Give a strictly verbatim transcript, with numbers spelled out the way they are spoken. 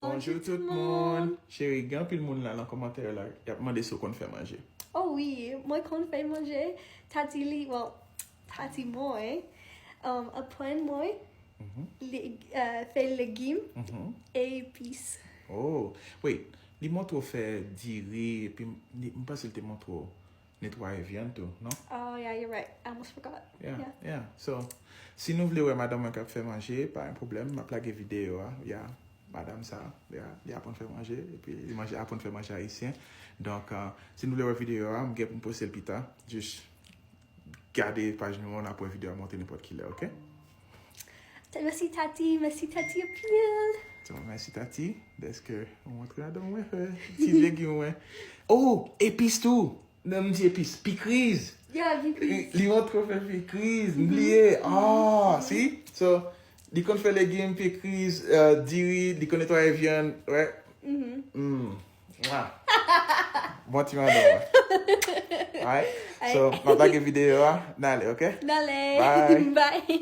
Bonjou tout moun. Cheri, gen anpil moun la nan kòmantè yo la, y ap mande si w konn fè manje. Oh wi, mwen konn fè manje. Tati li, well, Tati mwen, um, aprann mwen Mhm, le, uh, fè legim mhm. E epis. Oh, wait, li montre w fè diri, epi m, li, m panse l te montre w netwaye vyann tou, non? Oh yeah, you're right. I almost forgot. Yeah, Yeah. yeah. So, si nou vle wè madanm mwen k ap fè manje, pa yon pwoblèm, m ap lage videyo a. Yeah, madanm sa, yeah, li aprann fè manje, epi li manje, aprann fè manje ayisyen. Donk, uh, si nou vle wè videyo a, m gen pou m poste l pita. Jis gade paj nou an, n ap wè videyo a monte nenpòt kilè, ok? Mèsi Tati, mèsi Tati anpil. So, mèsi Tati, dèske ou montre madanm mwen fè ti legim mwen. Oh, epis tou. Non, m di epis, pikriz. Yeah, Li, pikriz. Li montre w fè pikriz, m bliye. Ah, si? So, li konn fè legim, pikriz, uh, diri, li konn netwaye vyann, wè. Mhm. Mm. Mwa. Bon ti madanm mwen. Alright? So, m ap lage videyo a. N ale, ok? N ale. Bye. Bye.